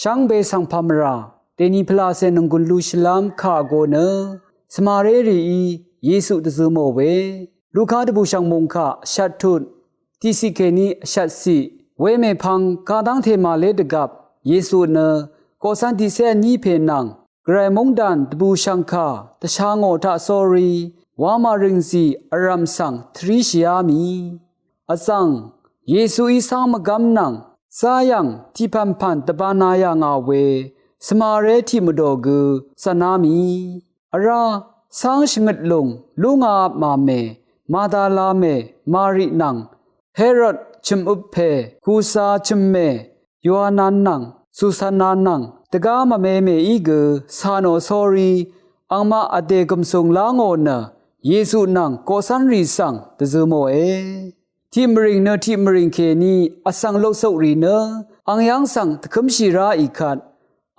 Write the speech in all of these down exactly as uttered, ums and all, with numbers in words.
Shvngbe svng pà mvrà dèni pvlacè nònggùn lú shvlv́m kà go nø svmaré rìí Yesu dvzø mò we. Luka dvbùshv̀ng mòngkà shvttut tiqciq kèní shvtciq. Wemèpvng kadv́ngte màlé dvgvp Yesu nø koqcv́n tiqcé vní pè nvng Gvray móngdàn dvbùshv̀ngkà dvsha ngò taq sórí wamà rìngzì vrv̀m svng tvríshìá mì. Vzv̀ng Yesuí cáng mvgv́m nvng záyv̀ng tiqpv̀npv̀n dvbānā yà ngà we svmaré tiqmvdò gø zv̀ná mì. Vrá cáng shvngøt lùng lúngā màmè Madala mè Mari nvng Herod chø̀møp pè Kusa chø̀mmè Yohanan nvng Susana nvng dvgá mvme mèí gø cà nò sórí angmaq vdè gø̀msùng lá ngò nø Yesu nvng koqcv́nrì svng dvzø mòe. Tiqmvrìng nø tiqmvrìng kèní vsvng loksokrì nø ang yv́ng svng dvkǿmshì ráì kvt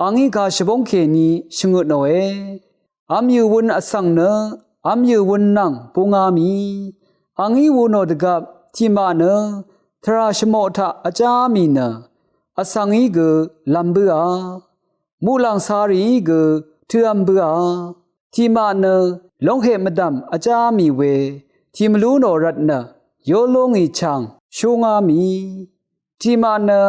a ngí gashvbóng kèní shvngøtnòe. Vmyø̀ wun vsvng nø vmyø̀ wun nvng būngā mì. A ngí wu nò dvgvp tiqmaq nø tvrà shvmoq taq vjá mì nø vsvngí gø lv̄m bǿà. Muqlàng carìí gø tø̄v̄m bǿà. Tiqmaq nø lóngheq mvdv̀m vjá mì we tìmvlú nò rvtnø yó lúngì chàng shúngá mì. Tiqmaq nø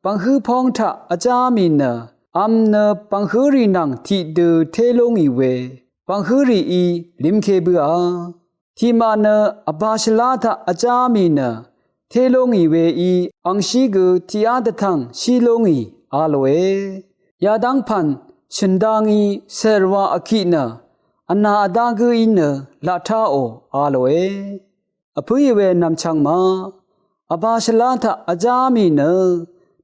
bv̀nghǿ póng taq vjá mì nø vm nø bv̀nghǿrì nvng tiqdø té lúngì we bv̀nghǿrìí limke bǿà. Tiqmaq nø vbā shvlá taq vjá mì nø té lúngì weí angshí gø tiqyá dvtv̀ng shí lúngì a lòe. Yadv́ng pv̀n shø̀n dá ngí cèrwa vkiq nø vnā vdá gǿí nø laqtáò a lòe. Vpǿì we nv̀mchvng ma vbā shvlá taq vjá mì nø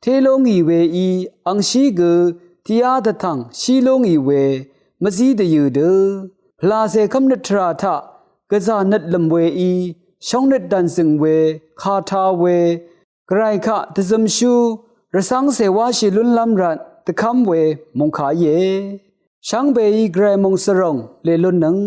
té lúngì weí angshí gø tiqyá dvtv̀ng shí lúngì we mvzí dvyø̀ dø pvlàcè kv́mnøt tvrà taq gvzà nøtlø̀m weí shóngnøt dv̀nzø̀ng we kata we Gvray kaq dvzømshú rvcv́ngcè wáshì lúnlv́m rvt dvkv́m we mòngkà íe. Shvngbeí Gvray mòngsvròng lè lunnøng